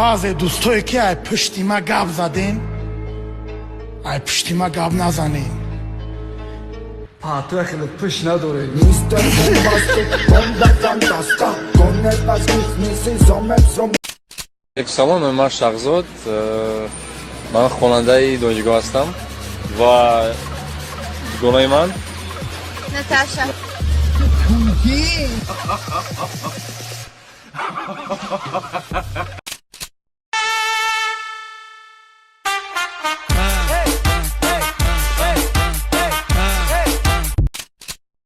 Баъзе дӯстое ки ай пушти ма гап задем, ай пушти ма гап назанем. Ту хеле пуш надорӣ. Салом, ман Шаҳзод, ман хонандаи донишгоҳ ҳастам ва дугонаи ман Наташа.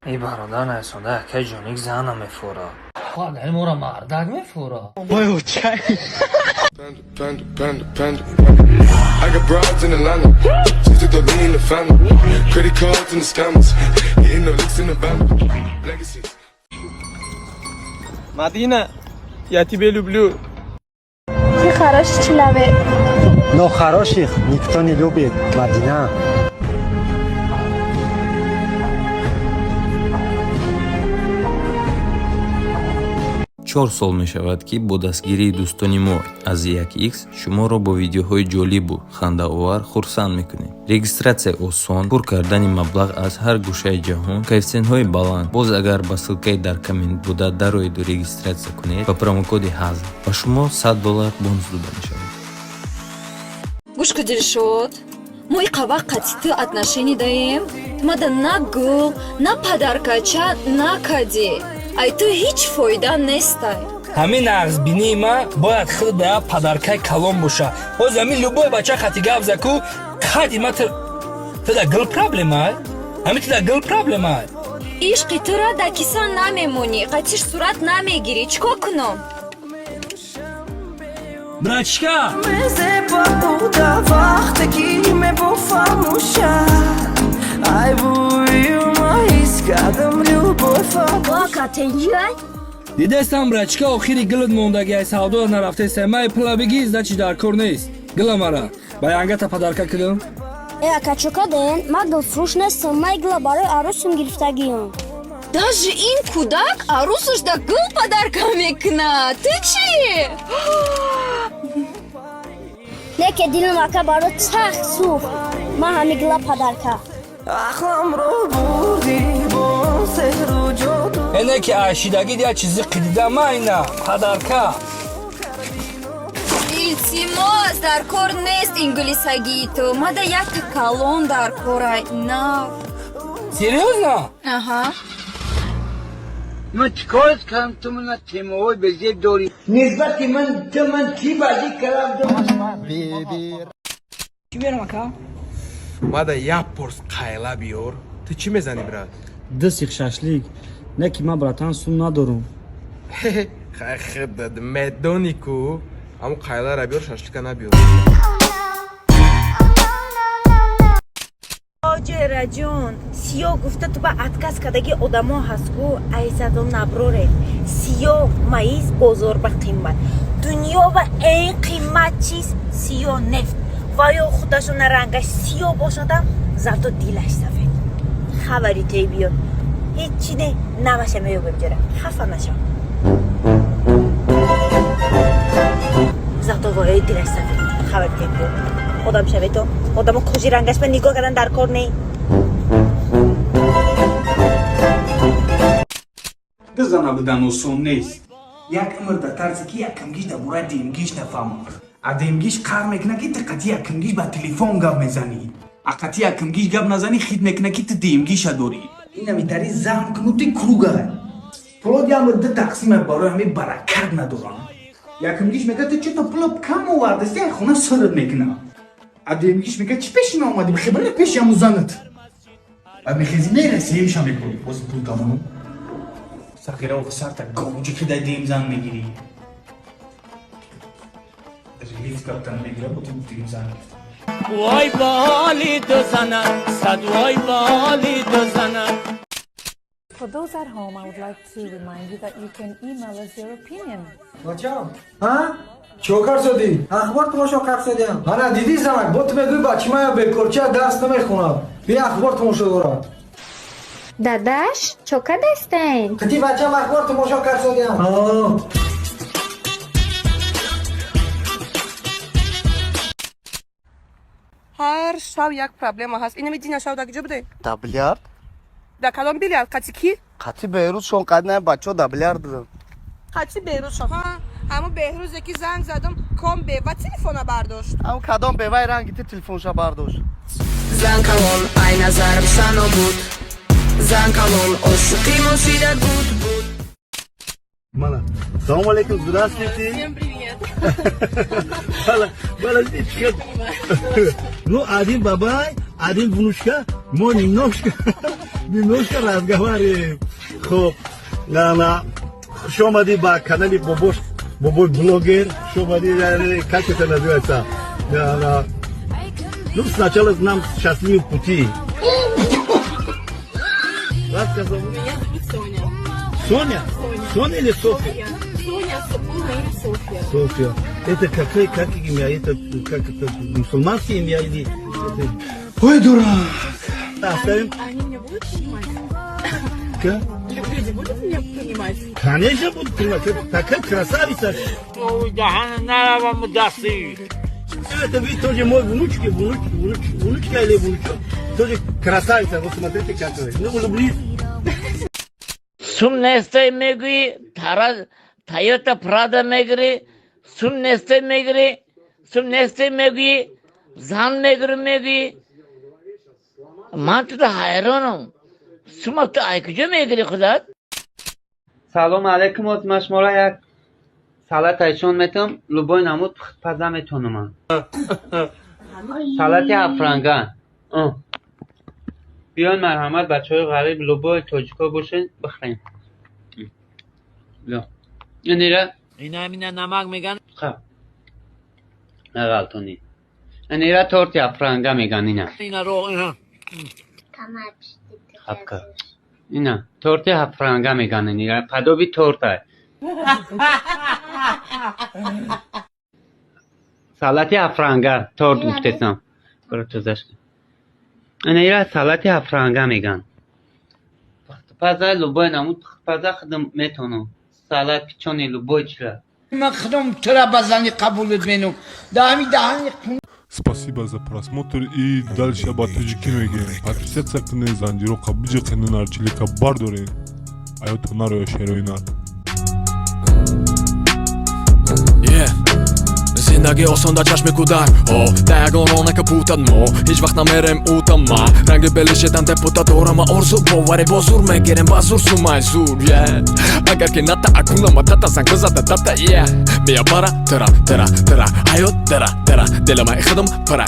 Эй бародар, нарасонда акаи ҷоник зана мефура. Падари моро мардак мефура. Panda, panda, panda, panda. I got broads in Atlanta. She took the lean in the family. Credit cards and the scammers. Hitting the licks in the van. Legacies. Мадина, я тебя люблю. Ты хороший человек. Но хороших никто не любит, Мадина. 4 сол мешавад, ки бо дастгирии дӯстони мо аз 1x шуморо бо видеоҳои ҷолибу хандаовар хурсанд мекунем. Регистратсия осон, пур кардани маблағ аз ҳар гӯшаи ҷаҳон, коэффисиентҳои баланд. Боз агар ба ссылкаи дар коммент буда дароеду регистратсия кунед, ба промокоди ҳазл ба шумо 100 доллар бонус дода мешавад. Гӯш ку, Дилшод. Мо иқа вақт қати ту отношение даем. Ту мада на гул, на подаркача накадӣ. Ай ту ҳеҷ фоида нестай. Ҳамин нағзбинии ман бояд худ ба як подаркаи калон боша. Ҳозир ҳамин любой бача хати гап заку, қади ма туда гул проблемай, ҳамин туда гул проблемай. Ишқи тура дар киса намемонӣ, қатиш сурат намегирӣ. Чӣ кор кунам? Братишка. Вақте ки мебофамӯшад, ай бӯю ма ҳис кардам любовь. Дидестам, братишка, охири гилит мондаги, ай савдо нарафтеста. Май пула бигӣ, значит дар кор нест гила, мара ба янгата подарка кунам. Э, ака, каден? Ман гулфурӯш нестам, ман гула барои арӯсам гирифтагиам. Даже ин кӯдак арӯсаш да гул подарка мекунад. Ту чӣ? Не ки дилам, ака, барои сахт сӯхт. Ман ҳами гула подарка. Ақламро бурдӣ бо сеҳру ҷоду. Эне ки ашидагид як чизи қидида майна подарка. Илтимос, дар кор нест инглисагии ту. Мада якта калон дар корай нав. Серьёзно? Аҳа. Ман чӣ кор кардам, ту мана темаҳои безеб дорӣ нисбати ман, ту ман чӣ бадӣ кардам? Чӣ биёрам, ака? Мада як порс қайла биёр. Ту чӣ мезанӣ, брат? Ду сих шашлик. Не ки ман, братан, сум надорам. Хай, худат медонӣ ку, ҳамун қайлара биёр, шашлика набиёр. Ҷераҷон, сиёҳ гуфта ту ба отказ кардаги одамо ҳаст ку, айзадон наброред. Сиёҳ маиз бозор ба қимат, дунё ба эн қимат чиз сиёҳ нефт ва ё худашона рангаш сиёҳ бошадам, зато дилаш сафед. Хабари тей биёд, ҳечи не, намаша меёбем. Ҷера, хафа нашав, зато воёи дилаш сафед. Хабари тей биёд, одам шавето, одамо кожи рангаш ба нигоҳ кардан дар кор не. Ду зана будан осон нест. Як умр дар тарзе ки якамгиш дар бораи дуюмгиш нафаҳмад, а дуюмгиш қар мекунад, ки ту қати якамгиш ба телефон гап мезанӣ, а қати якамгиш гап назанӣ, хит мекунад, ки ту дуюмгиша дорӣ. Инамитари замкнутый круга. Пулот ямр ду тақсима, барои ҳамин баракат надорам. Якамгиш мегӯяд, ту чето пула кам овардасти, ай хона сират мекунад, а дуюмгиш мегӯяд, чӣ пеши ман омадӣ, хебара пеши ҳамун занат. Баъд мехези, мераси, ҳемша мекунӣ, боз пул тамом. Сағира, сарта говҷи ки дай дуюм зан мегирӣ, релиф гаптан мегира, бо ту дуюм зан гирифта. Вой ба ҳоли ду зана, сад вой ба ҳоли ду зана. For those at home, I would like to remind you that you can email us your opinion. Бачам, ҳа? Чӣ кар шудӣ? Ахбор тамошо кар шудиам. Ана дидӣ, занак, бо ту мегӯӣ бачи мая бекорча дарс намехонад. Би ахбор тамошо дорад. Дадаш, чо кадастен? Қити бачам ахбор тамошо кар шудиам. Ҳар шав як проблема ҳаст. Инами дина шав дар куҷо будем? Да бильярд. Дар кадом бильярд? Қати кӣ? Қати Беҳрӯзшон, қати бачаҳо да бильярд будам. Қати Беҳрӯзшон? Ҳамун Беҳрӯзе ки занг задам, ком бева телефона бардошт. Ҳамун кадом беваи ранги ти телефонша бардошт? Зан калон, ай назарам сано буд. Зан калон, ошиқи мошида буд, буд. Мана. Салом алейкум, здравствуйте. Всем привет. Бала, бала, ну, один бабай, один внучка, мы немножко, немножко разговариваем. Хоп, на, на, хуш омадӣ ба канали Бобош, Бобой блогер, хуш омадӣ, как это называется? На, на. Ну, сначала нам счастливый пути. Вас как зовут? Меня зовут Соня. Соня? Соня или Софья? Соня, полное имя Софья. Софья. Это какое, как имя? Это как это, мусульманское имя или это... Ой, дурак! Оставим. Они меня будут понимать? Как? Люди будут меня понимать? Конечно будут понимать. Это такая красавица. Это вы тоже мой внучка, внуч, внуч, внучка или внучок? Тоже красавица. Вот смотрите, какой. Ну, улыбнись. Сум нестай мегӯӣ, Тойота Прадо мегирӣ, сум нестай мегирӣ, сум нестай мегӯӣ, зан мегирӣ мегӯӣ. Ман туда ҳайронам. Сума ту ай куҷо мегирӣ худат? Салом алейкум, оз ман шуморо як салат айшон метам, любой намуд пухтпаза метонам. Салати ҳафтранга. Биён, марҳамат, бачаҳои ғариб, любой тоҷико бошен, бихӯрем. Инира Ина мина намак меган. Нағалтонӣ. Инира торти ҳафтранга меган ина. Ина ро ина. Хапка. Ина торти ҳафтранга меган инира. Подоби торта. Салати ҳафтранга торт гуфтесам. Бара тозаш. Инира салати ҳафтранга меган. Пухтпаза, любой намуд пухтпаза худам метонам. Салат, печёный, любой чира. Ман худам тура ба зани қабулат менум. Даҳами даҳани. Спасибо за просмотр и дальше ба тоҷикӣ мегӯем. Подписаться кунед, занҷироқа биҷиқенед, нарчилика бардоред. Аёто нароя шероина. Зиндагӣ осон дар чашми кӯдак, о да ягон рона капутад, мо ҳеҷ вақт намерем утама ранги белишедан депутат дорама орзу боварӣ бо зур мегирем ба зур сумай зур е агар ки ната акунама тата занг зада дата е мия бара тра тра тра ҳаёт тра тра дилама худам пара.